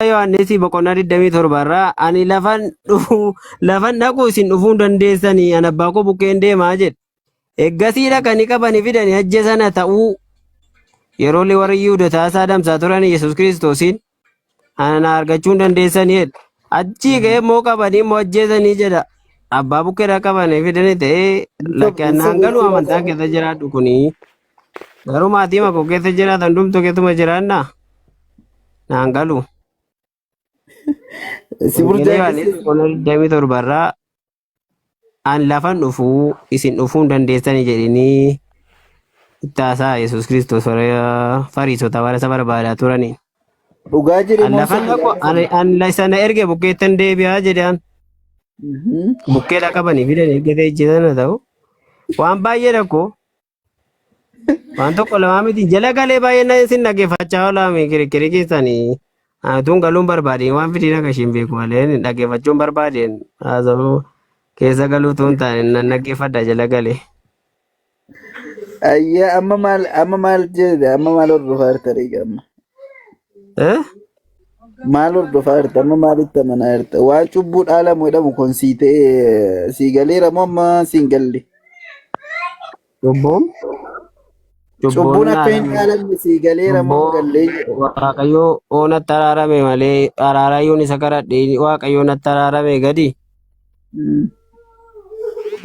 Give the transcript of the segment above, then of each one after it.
Yohaannis boqonnaa 27 irraa ani lafan dhufu lafan dhaqu isin dhufuu hin dandeessanii ani abbaa koo bukkeen deemaa jedhe. Eggasii dhaqanii qabanii fidanii ajjeesana ta'uu yeroo warri Yihuudotaa isaa adamsaa turan Yesuus Kiristoosiin ana na argachuu hin dandeessanii jedhe. Achii ka'ee immoo qabanii immoo ajjeesanii jedha. Abbaa bukkeedhaa qabanii fidanii ta'ee lakki anaan galuu amantaa keessa jiraadhu kunii. Garuu maatii makoo keessa jiraatan hundumtuu keessuma jiraannaa? Naan galu. Si Wangeela Yohaannis burjaajessee boqonnaa 27 irraa an lafan dhufuu isin dhufuu hin dandeessani jedhanii itti haasa'a Yesuus Kiristoos warra Fariisota warra isa barbaadaa turaniin. Dhugaa jedhe An moo lafan soba dhaqu gaafa ani sana? an isa na erge bukkeettan deebi'aa jedhaan bukkeedha qabanii fidan erga ejjetan haa ta'u waan baay'ee rakkoo Waan tokko lamaa miti jala galee baay'ee na isin dhaggeeffachaa oolaame kirikkirii keessanii. Tuun galuun barbaadeen waan fidiin akka isheen beeku malee dhaggeeffachuun barbaadeen haasa'uu keessa galuu tuun taane nan dhaggeeffadha jala galee. Ayyaa amma maal jedhe amma maal hordofaa jirta reega amma? Eh? Maal hordofaa jirta amma maalitti amanaa jirta? Waan cubbuu dhaalamu jedhamu kun sii ta'ee sii galeera moo amma siin galle? Cubbuun cubbuun Cubbuun akka hin dhaalamne dhaalamne sii galeera moo hin cubbuu gallee jedha. Waaqayyoo oo natti araarame malee araaraayyuun isa kadhadhe Waaqayyoo natti araarame gadi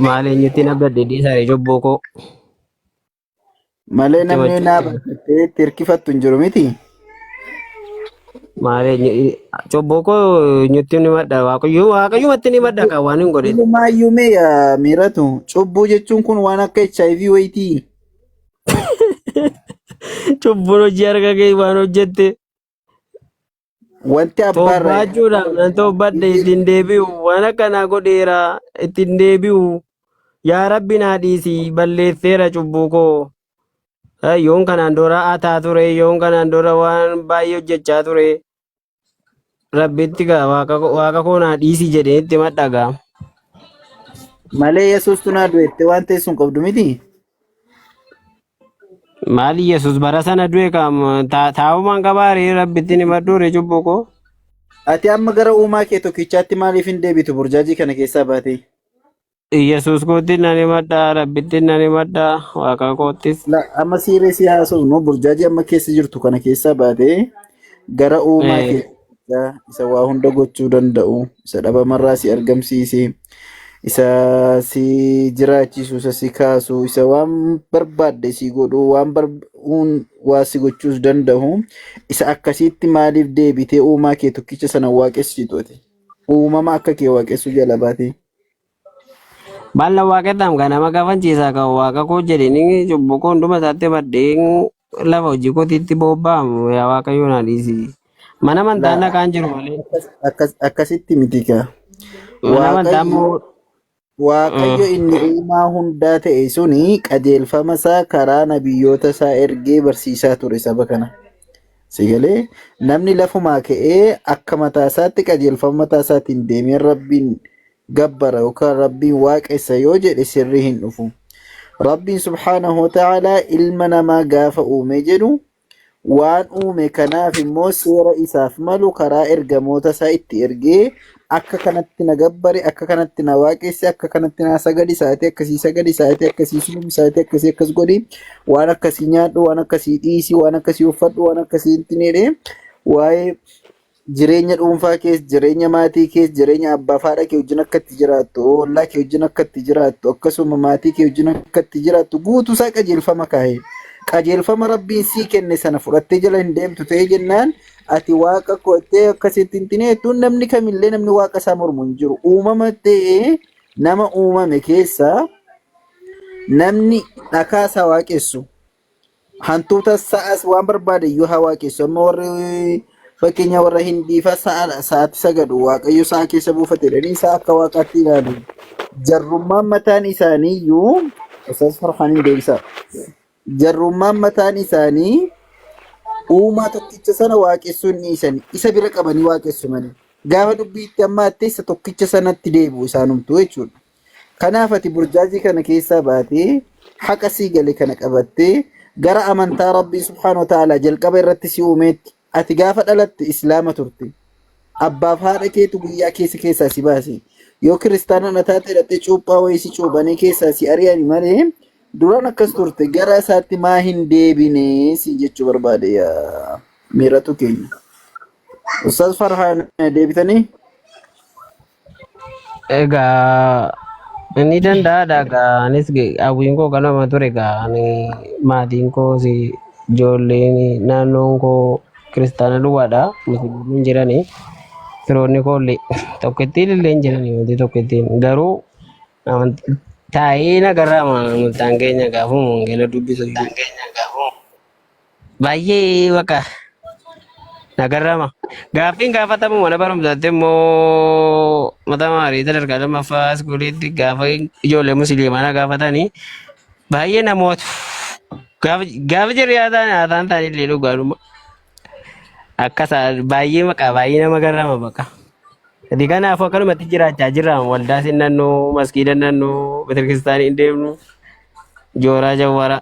maal eenyutti na abdadhe dhiisaare cubbuu koo Malee itti namni naa machuudha. barbaadee itti hirkifattu hin jiru miti. Maal cubbuu koo eenyutti ni madda Waaqayyoo Waaqayyumatti ni madda kan waan hin godhin. Ilmaayyuu mee yaa miiratu cubbuu jechuun kun waan akka HIV wayitii. Cubbuun hojii harka kee waan hojjette Wanti abbaarraa Toobbaachuudhaaf nan toobbadhe ittiin deebi'u waan akkanaa godheera ittiin deebi'u yaa rabbi naa dhiisi balleesseera cubbuu koo. Yoon kanaan dura ataa ture yoon kanaan dura waan baay'ee hojjechaa ture rabbitti gaa waaqa koo naa dhiisi jedhee itti madha gaa. Malee Yesuustu naa du'ette waan teessu hin qabdu miti. Maali Yesuus bara sana du'e kam taa'umaan qabaaree rabbitti ni madduure cubbuu koo. Ati amma gara uumaa kee tokkichaatti maaliif hin deebitu burjaajii kana keessaa baatee? Yesuus kootti nan himadha rabbitti nan himadha waaqa koottis. La amma siiree si haasofnu burjaajii amma keessa jirtu kana keessaa baatee gara uumaa kee tokkichaa isa waa hunda gochuu danda'u isa dhabamarraa si argamsiise isa si jiraachisu isa si kaasu isa waan barbaadde si godhu waan waa si gochuus danda'u isa akkasiitti maaliif deebitee uumaa kee tokkicha sana waaqessitu ati uumama akka kee waaqessuu jala baatee. Baalla waaqettaam kan nama kafanchiisaa kan waaqa koo jedhanii cubbuu koo hunduma isaatti badhee lafa hojii kootiitti bobba'amu yaa waaqayyo naa dhiisi. Mana amantaa Laa naqaan jiru malee. Akkasitti miti kaa. Mana amantaa Waaqayyo immoo Waaqayyo inni uumaa hundaa ta'e suni qajeelfama isaa karaa nabiyyoota isaa ergee barsiisaa ture saba kana. Si galee namni lafumaa ka'ee akka mataa isaatti qajeelfama mataa isaatiin deemee Rabbiin gabbara yookaan Rabbiin waaqessa yoo jedhe sirrii hin dhufu. Rabbiin subhaanahu wa ta'aalaa ilma namaa gaafa uume jedhu waan uume kanaaf immoo seera isaaf malu karaa ergamoota isaa itti ergee akka kanatti na gabbari, akka kanatti na waaqessi, akka kanatti na sagadi, sa'aatii akkasii sagadi, sa'aatii akkasii suumi, sa'aatii akkasii akkas godhi, waan akkasii nyaadhu, waan akkasii dhiisi, waan akkasii uffadhu, waan akkasii hin jedhee waa'ee jireenya dhuunfaa kees, jireenya maatii kees, jireenya abbaa fi haadha kee wajjin akka itti jiraattu, ollaa kee wajjin akka itti jiraattu, akkasuma maatii kee wajjin akka itti jiraattu guutuu isaa qajeelfama kaa'e. Qajeelfama Rabbiin sii kenne sana fudhattee jala hin deemtu ta'ee jennaan ati waaqa kottee akkasitti hin xineettu namni kamillee namni waaqa isaa mormu hin jiru. Uumama ta'ee nama uumame keessaa namni dhakaa isaa waaqessu Hantuuta sa'as waan barbaade iyyuu haa waaqessu. Amma warri fakkeenya warra Hindii fa'aa sa'a sa'aatti sagadu. Waaqayyo sa'a keessa buufate jedhanii sa'a akka waaqaatti ilaalu. Jarrummaan mataan isaanii iyyuu Ustaaz Farhaaniin deebisaa. Jarrummaan mataan isaanii uumaa tokkicha sana waaqessuu hin dhiisani. Isa bira qabanii waaqessu malee. Gaafa dubbii itti hammaatte isa tokkicha sanatti deebi'u isaanumtuu jechuudha. Kanaaf ati burjaajii kana keessaa baatee haqa sii gale kana qabattee gara amantaa Rabbii subhaanahu wa ta'aalaa jalqaba irratti si uumeetti ati gaafa dhalatte islaama turte. Abbaaf haadha keetu guyyaa keessa keessaa si baase. Yoo kiristaana na taate hidhattee cuuphaa wayii si cuuphanii keessaa si ari'ani malee duraan akkas turte gara isaatti maa hin deebine si jechuu barbaade yaa miiratu keenya. Ustaaz Farhaan deebitanii? Egaa inni danda'aadha egaa anis hawwiin koo kanuma ture egaa ani maatiin koos ijoolleen naannoon koo kiristaana duwwaadha musliimni hin jirani firoonni koo illee tokkittiin illee hin jirani wanti tokkittiin garuu taa'ee nagarraa amantaan keenya gaafuma wangeela dubbisu iyyuu baay'ee bakka nagarrama. Gaaffiin gaafatamu mana barumsaatti immoo mata maarii sadarkaa lammaffaa iskuuliitti gaafa ijoollee musliimaa na gaafatanii baay'ee namoota gaafa gaafa jirri haasaan haasaan isaanii illee dhugaadhuma. Akkasa baay'ee maqaa baay'ee nama garrama bakka. Ati kanaafuu akkanumatti jiraachaa jirra waldaa sin nannoo maskiida nannoo betekiristaanii hin deemnu jooraa jawwara.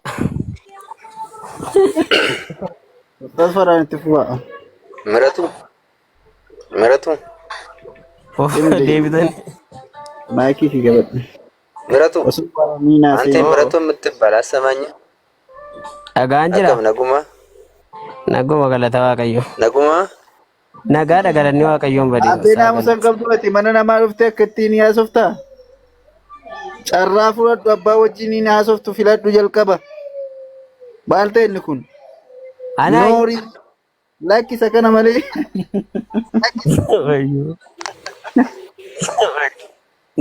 Ustaaz Farhaan itti fufaa. Miratu, miratu, Cimdi Deebitan. maayikii kee qabadhu. miratu. Osoo waan naa Ante seene. miratu የምትባል አሰማኝ። Dhagaan jira. Akkam naguma, Naguma galata Waaqayyo. naguma. Nagaadha galanni Waaqayyoon badee Abbee naamusa sagal. hin qabdu ati mana namaa dhuftee akka ittiin haasoftaa? Carraa fudhadhu abbaa wajjin hin haasoftu filadhu jalqaba. Maal ta'e inni kun? Anaa Noorii lakkisa kana malee.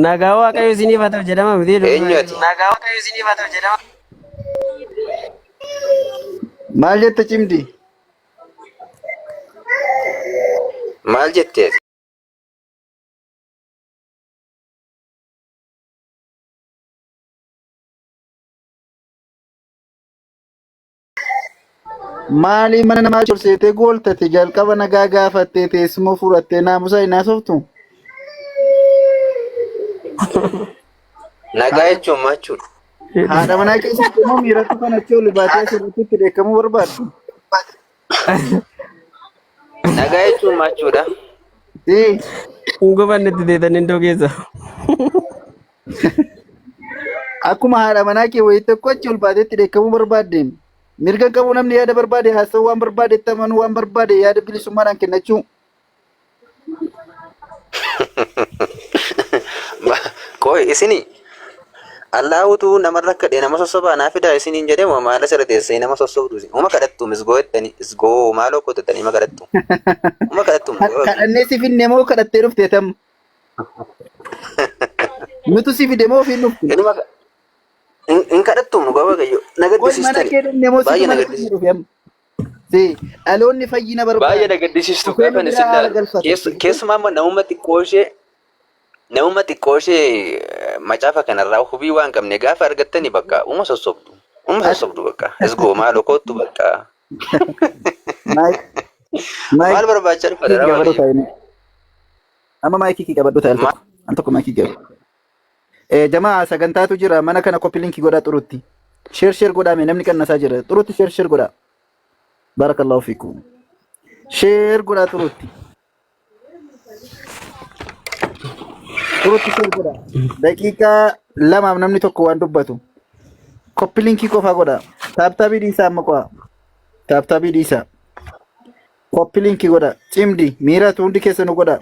Nagaa Waaqayyo isiniif haa ta'u jedhama miti Eenyu ati? Maal jette cimdi? Maal jettee ati? Maali mana namaa corseetee gooltate jalqaba nagaa gaafattee teessuma fudhattee naamusa hin haasoftu? Nagaa jechuun maal jechuudha? Haadha manaa keessatti immoo miiratu kanatti ol baatee asirratti itti dheekkamuu barbaaddu. Nagaa jechuun maal jechuudha? Ee, Hin gubannetti deetan iddoo keessa. akkuma haadha manaa kee wayii tokko achi ol baatee itti dheekkamuu barbaadde. Mirga qabu namni yaada barbaade haasa'uu waan barbaade itti amanuu waan barbaade yaada bilisummaadhaan kennachuu. Qoy isini Allaahutu namarra kadhee nama sossobaa naa fidaa isiniin jedhee moo maala sirra teessee nama sossobdu isin uma kadhattu misgoo jettanii isgoo maaloo koo jettanii uma kadhattu uma kadhattu Kadhannee si finne moo kadhattee dhufte tam? Nutu si fide moo ofiin dhufte? inuma hin kadhattu nu gaba gayyo na Qoy mana gaddisiistani kee dhufne moo situ baay'ee na mana keenya gaddisiistu dhufe amma? Si dhaloonni fayyina baay'ee barbaada. na gaddisiistu Dhufee nu gaafan bira isin haala laalu galfata. keessumaa immoo namuma xiqqoo ishee namuma xiqqoo ishee macaafa kanarraa hubii waan qabne gaafa argattani bakka uma sossobdu uma sossobdu bakka isgoo maaloo kottu bakka Maayik maal barbaacha dhufa kee dara qabadhu waaqayyo taa'e. Amma maayikii kee qabadhu taa'e al tokko. Al tokko maayikii qabadhu. Jamaa sagantaatu jira mana kana koppii linkii godhaa xurutti. Sheer sheer godhaa mee namni qannasaa jira. Xurutti sheer sheer godhaa. Barakallahu fiikum. Sheer godhaa xurutti. Xurutti sheer godhaa. Daqiiqaa lamaaf namni tokko waan dubbatu. Koppii linkii qofaa godhaa. Taaptaabii dhiisaa amma qo'a. Taaptaabii dhiisaa. Koppii linkii godhaa. Cimdi miiratu hundi keessanuu godhaa.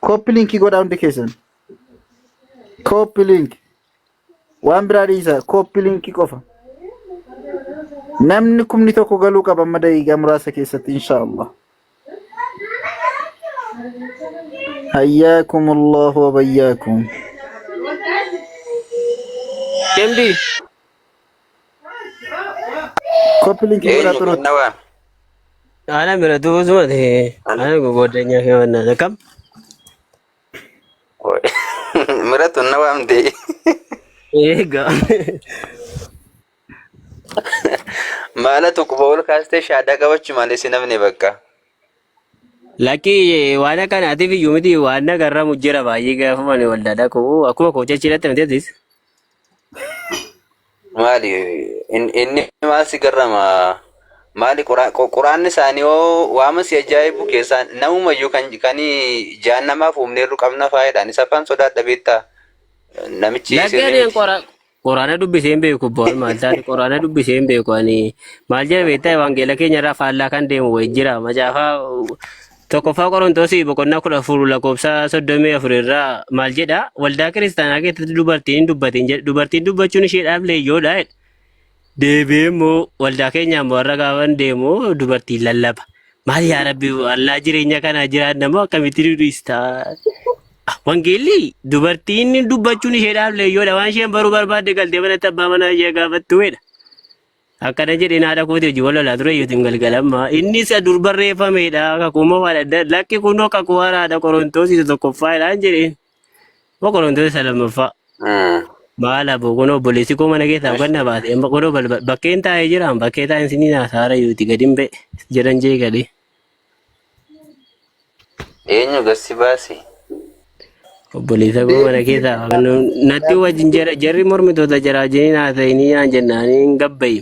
Koppii linkii godhaa hundi keessan. Koppii linkii. Waan biraa dhiisaa. Koppii linkii qofa. Namni kumni tokko galuu qaba amma daqiiqaa muraasa keessatti inshaallah. Hayyaakum Allahu wa bayyaakum. Cimdi. Koppii linkii godhaa eenyu xurutti. kan waan Ana bira tuusuma ta'e. Ana goddanyaa kee wannan akkam. Miratu na waamte Egaa. maala tokko ol kaastee shaadaa qabachuu malee si namni bakka Lakki waan akkanaatiif iyyuu miti waan nagarramu jira baay'ee gaafa ani waldaa dhaqu akkuma koo jechiidhatti miti atis. Maali inni maal si garrama? Maali quraanni isaanii hoo waama si ajaa'ibu keessaa namumayyuu kan jahannamaaf uumneerru qabna faayidhaan isa afaan sodaadha beektaa? Namichi Lakkee sirrii ani miti. Qoraana dubbisee hin beeku boon maal taate qoraana dubbisee hin beeku ani maal jedha beektaa wangeela keenya irraa faallaa kan deemu wayii jira macaafaa tokkoffaa Qorontosii boqonnaa 14 lakkoofsa 34 irraa maal jedha waldaa kiristaanaa keessatti dubartiin hin dubbatin jedha dubartiin dubbachuun isheedhaaf leeyyoodha jedha. Deebi'ee immoo waldaa keenya immoo har'a gaafan deemu dubartiin lallaba. Maal yaa Rabbi allaa jireenya kana jiraanna moo akkamitti nu dhiista? Wangeelli dubartiin dubbachuun isheedhaaf leeyyoodha waan isheen baruu barbaadde galtee manatti abbaa manaa ishee gaafattuudha. Akkana jedheen haadha kooti hojii wal lolaa ture yootiin galgalamma. Inni isa dur barreeffamedha. Kakuu moofaadha. Lakki kunoo kakuu haaraadha Qorontoos isa tokkoffaadhaan jedheen. Moo Qorontoos isa lammaffaa. Maal aboo kunoo obboleessi koo mana keessaa ganna baase. Amma kunoo bakkeen taa'ee jira. Bakkee taa'een sinii naasaara yooti gadi hin ba'e jedhan jee galee. Eenyu gassi baase? Obboleessa koo mana keessaa natti wajjin jarri mormitoota jaraa wajjin haasa'inii naan jennaanii hin gabba'i.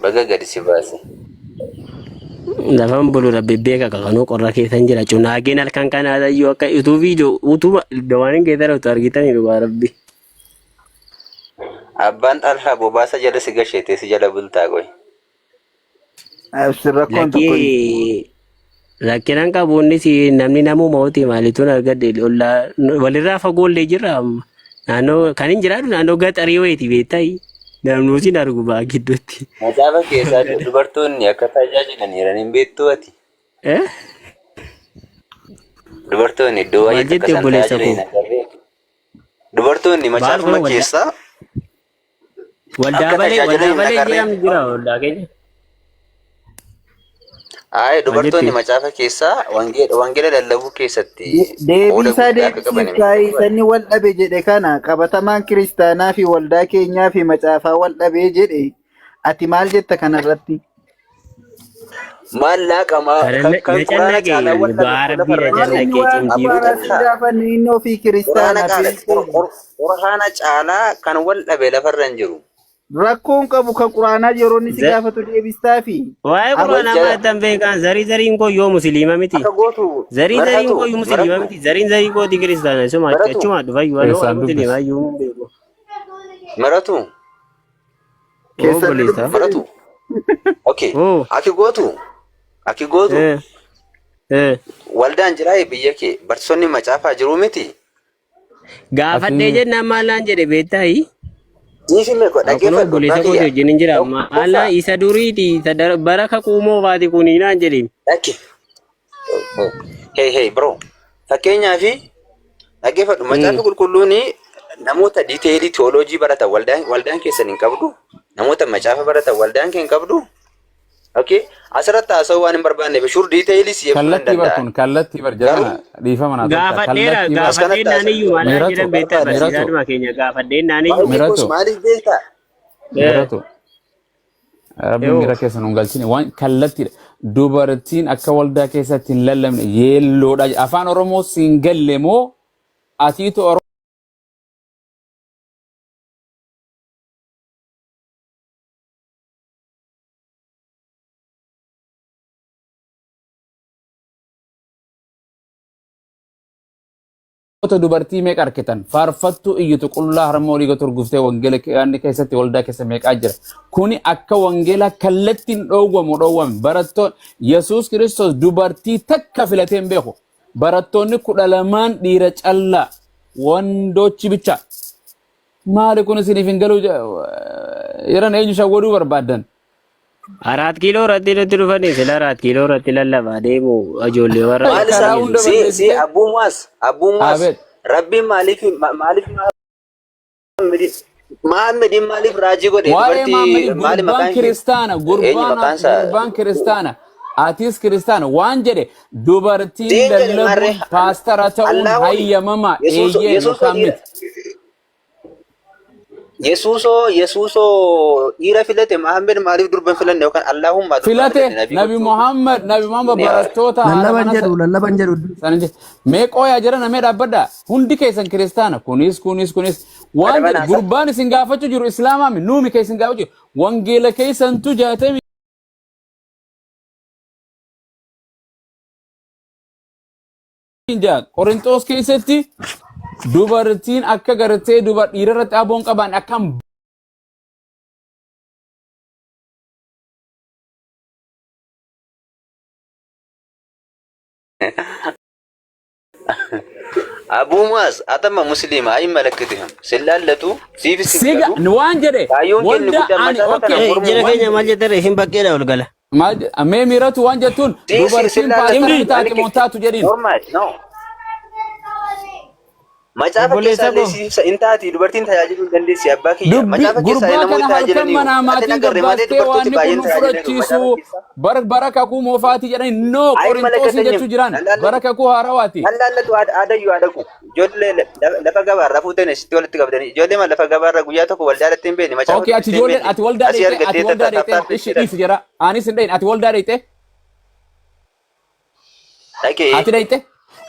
Baga gadi si baase. Lafan bulu rabbi beeka kakanuu qorra keessan jira. Cunaageen halkan kanaa iyyuu akka utuu viidiyoo utuu waan hin geeddaru utuu argitanii dhugaa rabbi. Abbaan Xalhaa bobaasa jala si gasheetee si jala bultaa qoy. Abshir rakkoon tokko hin Lakkii rakkinaan qabu innis namni namuma hoti maalituun argadhe ollaa walirraa fagoollee jirra amma. Naannoo kan hin jiraatu naannoo gaxarii wayiiti beektaa namni sin argu baa gidduutti. Macaafa keessaa dubartoonni akka tajaajilan jiran hin beektuu ati? Eh? Dubartoonni iddoo Maal baay'eetti akka jette isaan obboleessa tajaajilan koo? hin agarree? Dubartoonni Maal macaafuma kun waldaa keessaa waldaa akka malee tajaajilan waldaa hin malee agarree? jedhamni jira waldaa keenya. Ayi Maal dubartoonni jette? macaafa keessaa wangeela lallabuu keessatti Deebii qooda isaa guddaa akka qaban deebisiif hin kaa'ii beektu ati. sanni wal dhabe jedhe kana qabatamaan kiristaanaa fi waldaa keenyaa fi macaafaa wal dhabee jedhe ati maal jetta kanarratti? Maal laaqama Kana kan na kan na quraana cannaqe caalaa wal dhabe dhugaa kun rabbii lafarra na Maal hin jiru. inni cannaqe waan cimdii. Abbuu quraanaa si Xalhaa gaafanne inni ofii quraana kiristaana caala beekte. quraana caalaa kan wal dhabe lafarra hin jiru. Rakkoon qabu kan quraanaa yeroo inni si gaafatu deebistaafi. Waa'ee Amma Wal quraanaa jala maattan beekan zarii zariin koo yoo musliima miti. akka gootu Zarii zariin marhatu koo yoo musliima marhatu miti. Zariin zarii kooti kiristaana. Isuma marhatu achuma dhufa iyyuu anoo Keessaan musliima dubbisi. iyyuu hin beeku. marhatu Oo keessan obboleessa. marhatu. Okay Oo. aki gootu aki gootu Eh. Eh. waldaan jiraa biyya kee barsiisonni macaafaa jiruu miti. Gaafadhee Ati jennaan maal naan jedhe beektaayi? Dhiisi meeqa Kunoo dhaggeeffadhu abbaa obboleessa kooti kiyya. wajjin hin jira. Maal Tokkoffaa isa duriiti isa bara kakuu moofaati kuni naan jedhe. dhagge. Hey hey bro. Fakkeenyaaf dhaggeeffadhu macaafa qulqulluun namoota diiteelii teoloojii baratan waldaan keessan hin qabdu. Namoota macaafa baratan waldaan kee hin qabdu. Okay. Asirratti haasa'uu waan hin barbaanneef shuur diiteelii si eeguu nan kallattii bar danda'a. kun kallattii bar Garuu jarana dhiifama naa tolcha Gaafadheera kallattii bar as gaafadheen kanatti naan haasa'uu iyyuu maal naan miiratu jedhan beektaa barbaanne. miiratu barsiisaadhuma keenya gaafadheen naan iyyuu. Baay'ee koos miiratu maaliif beektaa? Eh, miiratu rabbiin yoo miira keessa nun galchine waan kallattiidha dubartiin akka waldaa keessatti hin lallabne yeelloodha afaan oromoo siin galle moo atiitu Oromoota dubartii meeqa arkitan faarfattuu iyyitu qullaa harma olii gad hurguftee wangeela yaadni keessatti waldaa keessa meeqaa jira kuni akka wangeelaa kallattiin dhoowwamu dhoowwame barattoon Yesuus Kiristoos dubartii takka filatee hin beeku barattoonni 12n dhiira callaa wandoochi bicha Maali kun isiniif hin galuu yeran eenyu shawwaduu barbaaddan? Araat kiiloo irratti nutti dhufanii sila araat kiiloo irratti lallabaa deemu ijoollee warra Maal Karaa isaa hunda si si balleessitee abbuu mu'as abbuu mu'as Abeet. rabbiin maaliif maaliif Muhammadiin maaliif raajii godhe Waa'ee dubartii Maammadii maali gurbaan maqaan ishee kiristaana eenyu gurbaan maqaan isaa gurbaan kiristaana atis kiristaana waan jedhe dubartiin siin jedhe maarree lallabuun paastara ta'uun Allaahuni hayyamama Yesuuso eeyyeen Yesuuso yookaan dhiira miti. Yesuusoo Yesuusoo dhiira filate Muhammad maaliif durba hin filanne yookaan Allaahummaa durba Filate filate nabii Nabi gochuuf Muhammad Nabi Muhammad ni barattoota haadha Lallaban mana jedhu lallaban jedhu. sana jedhe. Mee qooyaa jira namee dhaabbadha. Hundi keessan kiristaana kunis kunis kunis Waan Adama jedhe naasa. gurbaan isin gaafachuu jiru islaamaami nuumi kan isin gaafachuu jiru. Wangeela keessantu 66 Qorinxoos keessatti dubartiin akka gartee dubar dhiira irratti aboon qaban akkam Abuu Mu'aaz atama muslima ayimalakkatihim sillaallatu siifis hin siga galu waan jedhe kaayyoon keenya walda guddaan ani macaafa kana okay Eh, mormuu jara waan keenya maal jettarre isin bakkeedha ol gala. maal mee miiratu waan jettuun si si dubartiin sillaallatu paastara ni Cimdi taati ani moo taatu jedhiin normaal no Macaafa obboleessa keessaallee koo siif ibsa in taati dubartiin tajaajiluu hin dandeessi abbaa kiyya. Dubbi Macaafa keessaallee gurbaa namoonni kana halkan tajaajilaniiru. manaa Ati hin maatiin agarre malee gabbaastee dubartooti waanni kun baay'een nu tajaajilaniiru fudhachiisu macaafa keessaa. bara bara kakuu moofaatii jedhani no Ayi qorinxoosii malakatanyim jechuu jiran nan bara laallatu kakuu haarawaati. nan laallatu aadayyuu haadha ku ijoollee lafa gabaarraa fuutanii sitti walitti qabdanii ijoollee ma lafa gabaarraa guyyaa tokko waldaadhaatti hin beekne macaafa Okay ati dubbistee hin ijoolleen beekne ati waldaa asii dheeyxee ati argattee waldaa dheeyxee tattaaffattee ishi jedhan dhiisi jira anis hin dheeyin ati waldaa dheeyxee dhaqee ati dheeyxe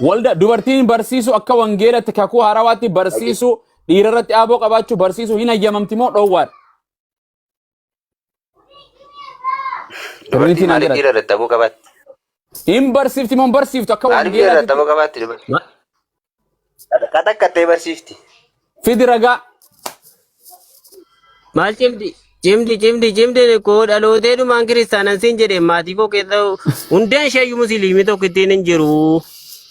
walda dubartiin barsiisuu akka wangeelatti kakuu haarawaatti dhaqee barsiisuu dhiira irratti aaboo qabaachuu barsiisuu hin hayyamamti moo dhoowwaadha. Dubartiin Tiriitiin maaliif jedhati. dhiira irratti aboo qabaatti? Hin barsiifti moo hin barsiiftu akka Maaliif dhiira irratti wangeelaatti aboo qabaatti dubartiin? Qaxaqqattee barsiifti. Fidi ragaa. Maal cimdi? Cimdi cimdi cimdi koo dhalootee dhumaan kiristaanan siin jedhe maatii koo keessa hundeen isheeyyuu musliimii tokko ittiin hin jiru.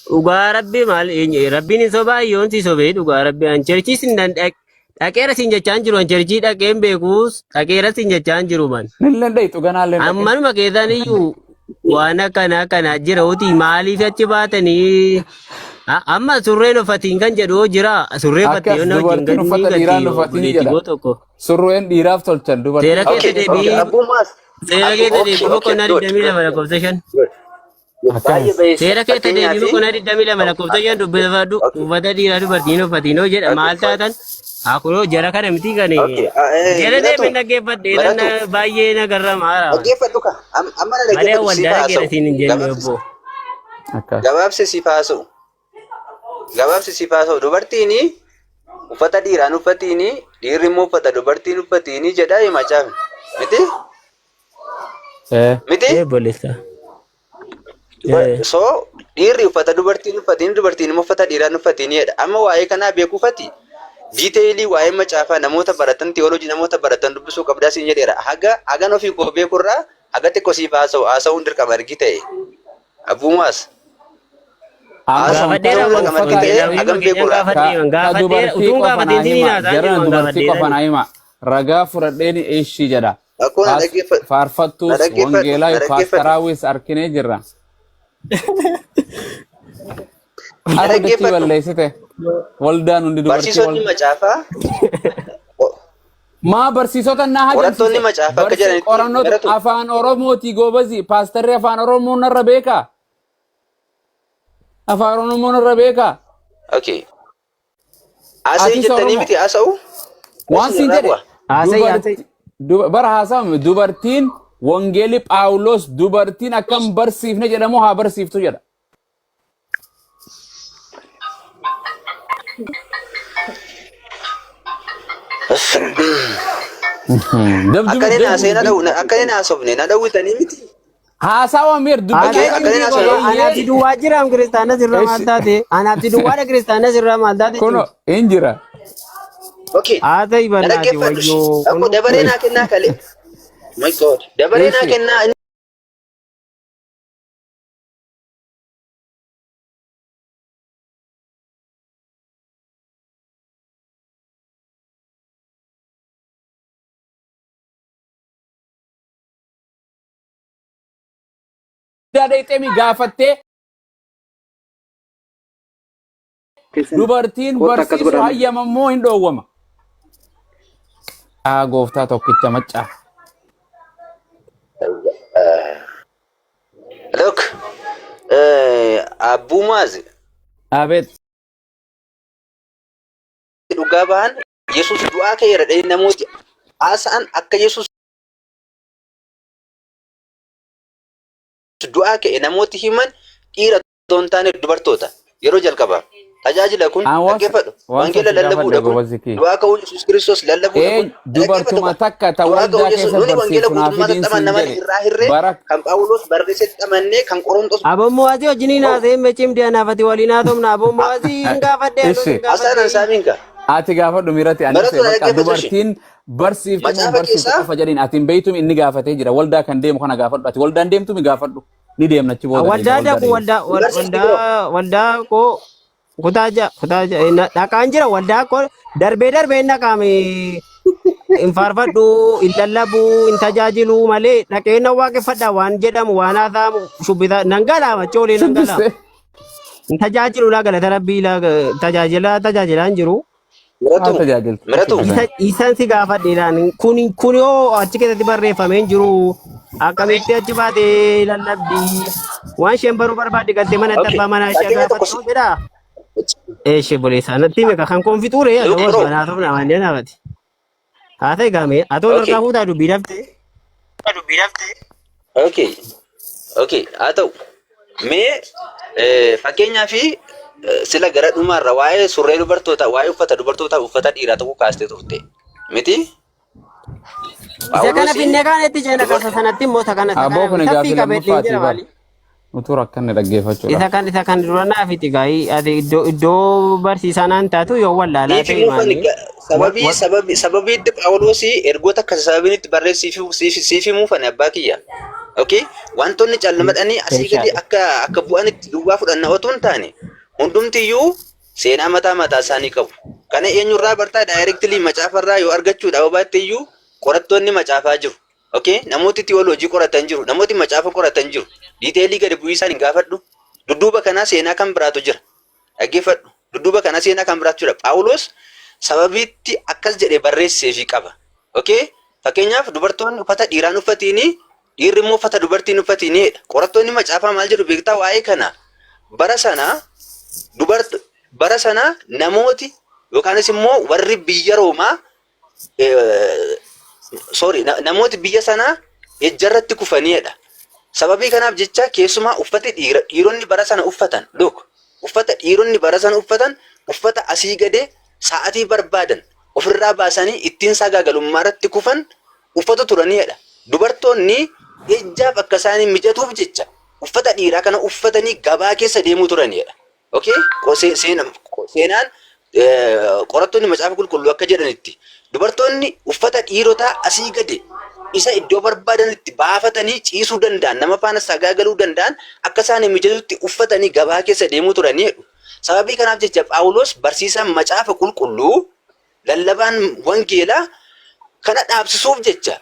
Dhugaa rabbi maal rabbiin hin sobaa yoon si sobee dhugaa rabbi an cherchiis hin dhaqeera siin jechaa hin jiru an cherchii dhaqee hin beekuus dhaqeera siin jechaa hin jiru man. Nilleen dhayxu ganaallee dhaqe. Ammanuma keessaan iyyuu waan akkana akkana jira uti maaliif achi baatanii amma surreen uffatiin kan jedhu hoo jira surree uffatte Akkas yoo na wajjin dubartiin gad ni uffata gatti dhiiraan uffatiin obboleetti jedha. koo tokko. Surreen dhiiraaf tolchan dubartiin Seera keessa Okay, okay. deebii Abbuu maas. seera Abbuu, keessa okay, deebii okay. boqonnaa Good, 22 good, lakkoofsa 5. good. Baay'ee Akkanas. bayeessa. Seera keessa deebii Fakkeenyaaf, boqonnaa 22 lakkoofsa 5 dubbifadhu okay, uffata dhiiraa dubartiin uffatiin hoo jedha okay, maal taatan akunoo jara kana miti kan okay. jala Miratu, deebiin dhaggeeffadhe miratu. tan baay'ee nagarra maara. Dhaggeeffadhu ka. Amma na Malee dhaggeeffadhu siif waldaa dhaggeera haasa'u. siin hin jenne Gabaabsi obbo. Akkas. gabaabsi siif haasa'u. Gabaabsi siif haasa'u. Dubartiin uffata dhiiraan uffatiin dhiirri immoo uffata dubartiin uffatiin jedha macaafni. Miti? Eh. Miti? Ee obboleessa. Ee. So dhiirri uffata dubartiin uffatiin dubartiin immoo uffata dhiiraan uffatiin jedha. Amma waa'ee kanaa beekuufati diiteeyilii waa'ee macaafaa namoota baratan tiyooloojii namoota baratan dubbisuu qabdaa siin jedheera. Haga hagan ofii koo beekurraa haga xiqqoo siif haasa'u haasa'uun dirqama ergi ta'e. Abbuumaas Amma Gaafadheera haasa'uun dirqama ergi uffata ta'e wangeelaawii hagam keenyan beekurraa. ka gaafadhee ka gaafadheera dubartii utuun qofa gaafateen naa siniin hima haasa'aa jiru jarana an dubartii qofa gaafadheerani. naa hima ragaa fudhadheen ishii jedha. Akkoo na Paas dhaggeeffadhu. Na faarfattuus dhaggeeffadhu. Na wangeelaa dhaggeeffadhu. paastaraawis arkinee jirra. Na Har'a dachii dhaggeeffadhu. balleessite waldaan hundi dubartii Barsiisonni wal macaafaa maa barsiisota naa qorattoonni hajamsiise macaafaa akka barsi jedhanitti qorannootu baratu. afaan oromooti goobazi paastarri afaan oromoo narra beekaa afaan oromoo narra beekaa Okay. Asii atis jettanii oromoo miti haasa'u? waan Isin siin irraa jedhe bu'a. Haasa'ii haasa'ii. dubarti bara haasawame dubartiin wangeelli phaawulos dubartiin akkam barsiifne jedhamu haa barsiiftu jedha. Akka inni haasa'e na dha'u, akka inni haasofne na dhawwitanii miti. Haasawa meer Okay, dubbatee akka inni cimdii haasa'e qofa Anaaf si duwwaa jiraam kiristaana sirraa maal Eessi taate? Anaaf si duwwaadha kiristaana sirraa maal taate kuno cimdi? hin jira. Okay, Haasa'ii na bannaati dhaggeeffadhu. wayyoo Akkoo kunoo. dabaree naa kennaa kale. My God, dabaree naa Eessi kennaa. Dhayxee gaafattee Keessan dubartiin kootta akkas barsiisuu godhame. hayyamammoo hin dhoowwama. Aa gooftaa tokkicha maccaa. Look, Abbuu Maaz Abeet. dhugaa bahan Yesuus du'aa ka'eera jedhanii namooti haasa'an akka Yesuus du'aa ka'e namooti himan dhiira otoo hin taane dubartoota yeroo jalqabaa. Tajaajila kun An waan dhaggeeffadhu. waan Wangeela san si gaafadhe lallabuudha kun. gobazi kiyya. Du'aa ka'uu Yesuus Kiristoos lallabuudha Ee kun. Dhaggeeffadhu dubartuma qofa. takka ta Du'aa ka'uu waldaa Yesuus keessa nuni wangeela barsiiftu naa guutummaa fidiin xaxaman siin naman jedhe irraa hirree bara kan Phaawulos barreessetti xamannee kan Qorontos Abommoo asii wajjiniin Oh, haasa'ee mecimdi anaafati waliin haasofna. Abommoo asii hin gaafadhe anuus Ishi hin Haasaan gaafadhe. ansaamiin ka. ati gaafadhu miirati anis Barattoota bakka dhaggeeffatu ishee. dubartiin barsiiftu moo Macaafa barsiiftu keessaa qofa jedhiin ati hin beektu inni gaafatee jira waldaa kan deemu kana gaafadhu ati waldaan deemtu mi gaafadhu ni deemna achi booda deemna Waldaa waldaa dhaqu deemna. waldaa hin barsiifti bro. waldaa waldaa koo kutaa ja'a kutaa ja'a dhaqaan jira waldaa koo darbee darbee hin dhaqaame hin faarfadhu hin lallabu hin tajaajilu malee dhaqee na waaqeffadha waan jedhamu waan haasa'amu shubbisa nan galaama choolee nan galaama Shubbiste. hin tajaajilu laa galata rabbii laa tajaajila tajaajilaa hin jiru. Haa Miratu tajaajiltu miratu shubbisan. Isan si gaafadhe laan kun kun yoo achi keessatti barreeffamee hin jiru akkamitti achi baatee lallabdi waan isheen baruu barbaadde galtee manatti Okay. abbaa manaa ishee Fakkeenya tokko gaafattu jedha. Eeshe boleessaa natti hime kan koonfixuure Look adoo bro. banaa ta'u namaan jedhamati. Haa ta'e gaame atoo Okay. harkaa fuutaa dubbii dafte. Okay. Okay. Haa ta'u. Mee fakkeenyaa fi sila gara dhumaarra waa'ee surree dubartootaa, waa'ee uffata dubartootaa, uffata dhiiraa tokko kaastee turte. Miti? Isa kana Phaawulos finnee kaan itti ceena dubart kasa sanatti immoo isa kana isa Aboo kana kun saffii gaaffii qabee lammaffaati jira bar. maali. Utuu rakkanne dhaggeeffachuudhaaf. Isa kan dura naaf itti gaa'ii ati iddoo iddoo barsiisaa naan taatu yoo wallaalaa Siif ta'e himuu fani maali. sababii sababii sababii itti Phaawulos ergoota akka sababiin itti barreessiif siif siif himuu fani abbaa kiyya. Okay? Wantoonni callumadhanii asii gadi Meeshaadha. akka akka bu'anitti duwwaa fudhanna otoo hin taane hundumtiyyuu seenaa mataa mataa isaanii qabu. Kana eenyurraa bartaa daayireektilii macaafarraa yoo argachuudha baatte iyyuu qorattoonni macaafaa jiru. Okay? Namooti tiyooloojii qoratan jiru. Namooti macaafa qoratan jiru. Diiteelii gadi bu'ii isaan hin gaafadhu. Dudduuba kanaa seenaa kan biraatu jira. Dhaggeeffadhu. Dudduuba kanaa seenaa kan biraatu jira. Phaawulos sababiitti akkas jedhee barreesseefii qaba. Okay? Fakkeenyaaf dubartoonni uffata dhiiraan uffatiini dhiirri immoo uffata dubartiin uffatiini jedha. Qorattoonni macaafaa maal jedhu beektaa waa'ee kana bara sana dubart bara sana namooti yookaanis immoo warri biyya Roomaa sorry namooti biyya sanaa ejjarratti kufaniidha. Sababii kanaaf jecha keessumaa uffati dhiironni bara sana uffatan look uffata dhiironni bara sana uffatan uffata asii gadee sa'atii barbaadan ofirraa baasanii ittiin sagaagalummaa irratti kufan uffatu turaniidha. Dubartoonni ejjaaf akka isaanii mijatuuf jecha uffata dhiiraa kana uffatanii gabaa keessa deemuu turaniidha. Okay? Seenaan qorattoonni macaafa qulqulluu akka jedhanitti dubartoonni uffata dhiirotaa asii gadi isa iddoo barbaadanitti baafatanii ciisuu danda'an nama faana sagaagaluu danda'an akka isaan mijatutti uffatanii gabaa keessa deemuu turanii jedhu. Sababii kanaaf jecha Phaawulos barsiisaan macaafa qulqulluu lallabaan wangeelaa kana dhaabsisuuf jecha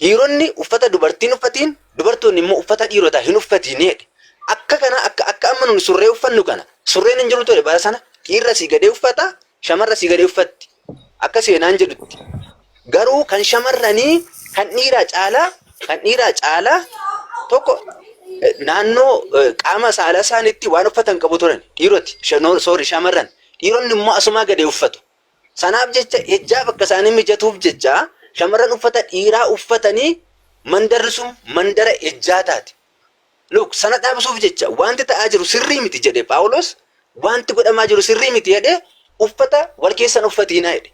dhiironni uffata dubartiin uffatiin dubartoonni immoo uffata dhiirotaa hin uffatiin jedhe. Akka kana akka akka amma nuni surree uffannu kana surreen hin jiru ture bara sana dhiirra asii gadee uffata shamarra asii gadee uffatti akka seenaan jedhutti. Garuu kan shamarranii kan dhiiraa caalaa kan dhiiraa caalaa tokko naannoo qaama saalaa isaaniitti waan uffatan qabu turan dhiiroti sorry shamarran dhiironni immoo asumaa gadee uffatu. Sanaaf jecha ejjaaf akka isaanii mijatuuf jecha shamarran uffata dhiiraa uffatanii mandarri sun mandara ejjaa taate. Look sana dhaabsuuf jecha wanti ta'aa jiru sirrii miti jedhe Phaawulos wanti godhamaa jiru sirrii miti jedhe uffata wal keessan uffatiinaa jedhe.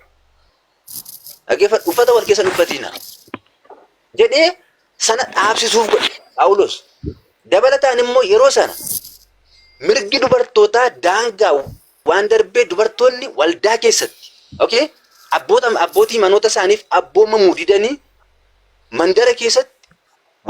Dhaggeeffadhu uffata wal keessan uffatiinaa jedhee sana dhaabsisuuf godhe Phaawulos. Dabalataan immoo yeroo sana mirgi dubartootaa daangaa waan darbee dubartoonni waldaa keessatti okay abboota abbootii manoota isaaniif abboomamuu didanii mandara keessatti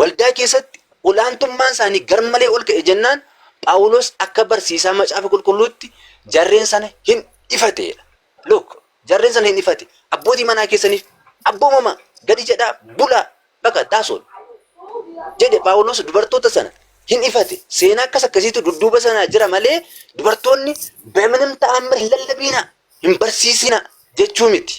waldaa keessatti olaantummaan isaanii garmalee ol ka'e jennaan Phaawulos akka barsiisaa macaafa qulqulluutti jarreen sana hin ifateedha. Look jarreen sana hin ifate abbootii manaa keessaniif abboomama gadi jedhaa bulaa bakka taasoon jedhe Phaawulos dubartoota sana hin ifate. Seenaa akkas akkasiitu dudduuba sanaa jira malee dubartoonni በምንም ተአምር hin lallabiina hin barsiisina jechuu miti.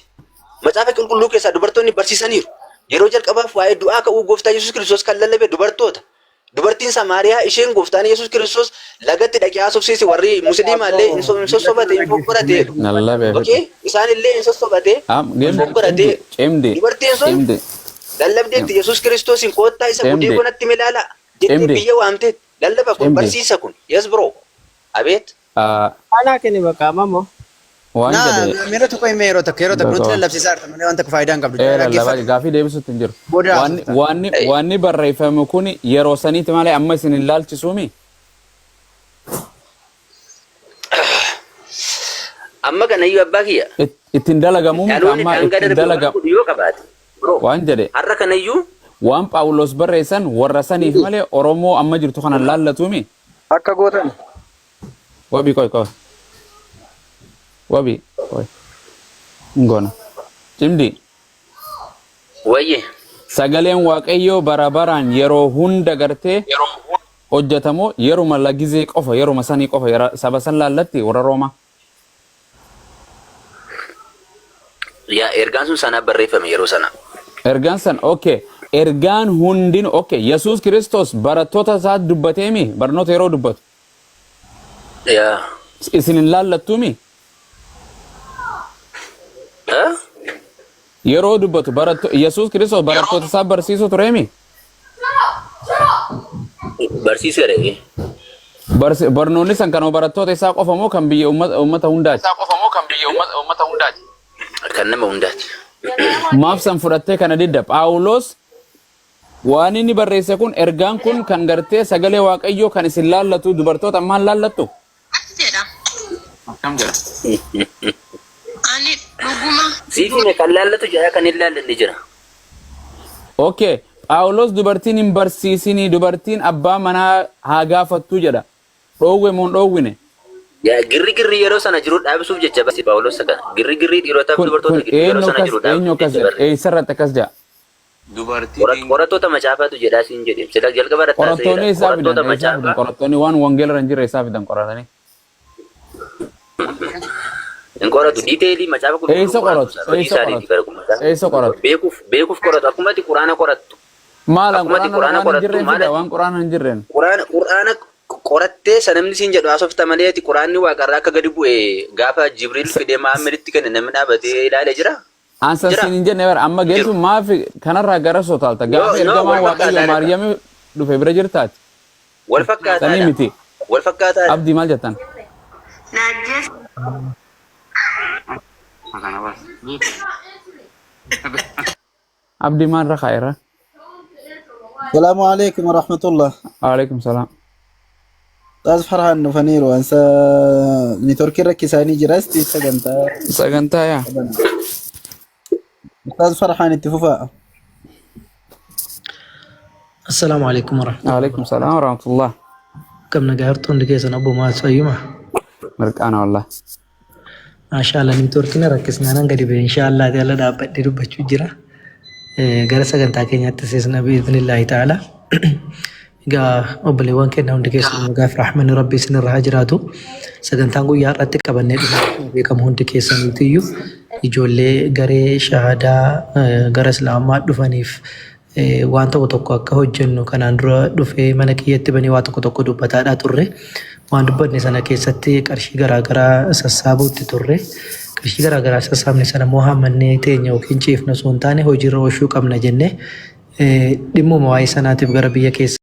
Macaafa qulqulluu keessaa dubartoonni barsiisaniiru. Yeroo jalqabaaf waa'ee du'aa ka'uu gooftaa Yesuus Kiristoos kan lallabe dubartoota. Dubartiin Samaariyaa isheen gooftaan Yesuus Kiristoos lagatti dhaqee haasofsiise warri musliimaa illee hin sossobate hin fokkorate jedhu. Lallabee Okay? Isaan illee hin sossobate hin fokkorate. Cimdi. Dubartiin sun Cimdi. lallabdeetti Yesuus Kiristoosiin koottaa isa gudii Cimdi. konatti ilaala jettee Cimdi. biyya waamteetti lallaba kun Cimdi. barsiisa kun. Yes bro. Abeet. Anaa kenni bakka ammoo. Waan Naa jedhe miira tokko himee yeroo tokko nutti Bakka. lallabsiisaa jirta malee waan tokko faayidaa hin qabdu. Ee lallabaa Dhaggeeffadhu. gaafii deebisuutti hin jiru. Booda Wanni haasofta. wanni wanni barreeffame kun yeroo saniiti malee amma isin hin laalchisuumi. Amma kanayyuu abbaa kiyya. Ittiin dalagamuun Dhaloonni amma daangaa ittiin darbe waan dalaga godhu yoo qabaate. Bro, waan jedhe har'a kanayyuu waan Phaawulos barreessan warra saniif malee Oromoo amma jirtu kana laallatuumi. Akka gootan. Wabii qoy qoy. Wabii qoy. Ngoona. Cimdi. wayye Sagaleen Waaqayyoo bara baraan yeroo hunda gartee hojjetamoo yeruma lagizee qofa yeruma sanii qofa saba san laallatti warra Roomaa. Yaa ergaan sun sanaaf barreeffame yeroo sana. Ergaan san okay. Ergaan hundin okay. Yesuus Kiristoos barattoota isaa dubbateemi barnoota yeroo dubbatu. Yaa. Isin hin laallattuumi? Eh? Yeroo dubbatu baratto Yesuus Kiristoos barattoota isaa barsiisuu tureemi? Barsiiseera. Barnoonni san kan barattoota isaa qofa moo kan biyya uummata hundaati? Kan nama hundaati. Maaf san fudhattee kana didda? Phaawulos waan inni barreesse kun ergaan kun kan gartee sagalee Waaqayyoo kan isin laallatu dubartoota ammaan laallattu? Akkas jedha. Akkam jedha? Ani dhuguma Siif hime kan laallatu jira kan hin laallanne jira. Okay. Phaawulos dubartiin hin barsiisinii dubartiin abbaa manaa haa gaafattu jedha. Dhoowwe moo hin dhoowwine? Yaa girri girri yeroo sana jiru dhaabsuuf jecha basi Phaawulos kana. Girri girrii dhiirotaaf Kun dubartoota kun gidduu yeroo eenyu sana akkas jiru eenyu dhaabsuuf akkas jecha jedha? barreesse. Eessarratti akkas jedha? Qorattoota macaafatu jedhaa siin jedhe. Sila jalqaba irratti Qorattoonni haasa'eera. eessaa fidan? Qorattoota Eessaa fidan? macaafaa. Qorattoonni waan wangeela irra hin jirre eessaa fidan qoratanii? Hin qoratu. Detailii macaafa qulqulluu Eessa qoratu. qoratu? Hojii Eessa isaaniiti qoratu? bara kun macaafa. Eessa qoratu? Beekuuf beekuuf qoratu. Akkuma ati quraana qorattu. Maal Akkuma ati quraana quraana waan hin qorattu jirreen maal fida? Waan quraana hin jirreen. Quraana quraana qorattee isa namni siin jedhu haasofta malee ati quraanni waaqarraa akka gadi bu'e gaafa Jibriil fidee Mahammeditti kenne namni dhaabatee ilaalee jira. Ansan Jira. siin hin jenne bara amma Jiru. geessu maaf kanarraa gara sotaalta No, gaafa no, ergamaan wal Waaqayyo fakkaataadha. Maariyaamii dhufe bira jirtaati. Wal Sanii fakkaataadha. miti. Wal fakkaataadha. Abdii maal jettan? naajjees Abdii maal rakaa irra? Salaamu alaikum warahmatullah. Waalaikum salaam. Ustaaz Farhaan dhufaniiru. Ansa networkii rakkisaanii jiras sagantaa Sagantaa yaa. qaban. Ustaaz Farhaan itti fufaa. Assalaamu alaikum warahmatullahi Waalaikum salaam warahmatullah. Akkam nagaa jirtu hundi keessan obbo Maas Fayyuma. Mirqaana wallah. Maashaallah networkiin rakkisnaan gadi ba'e inshaallah jala dhaabbadhee dubbachuu jira. Gara sagantaa keenyaatti seesna bi'iznillaahi ta'ala. Egaa obboleewwan keenya hundi keessan nagaa fi rahmanni rabbi isinirra haa jiraatu. Sagantaan guyyaa har'aatti qabannee dhufne beekamu hundi keessaniitiyyuu ijoollee garee shahadaa gara islaamaa dhufaniif waan tokko tokko akka hojjennu kanaan dura dhufee mana kiyyatti banee waa tokko tokko dubbataadhaa turre. Waan dubbanne sana keessatti qarshii garaagaraa sassaabuutti turre. Qarshii garaagaraa sassaabne sana immoo hammannee teenya yookiin ciifna osoo hin taane hojiirra oolchuu qabna jennee dhimmuma waa'ee sanaatiif gara biyya keessa.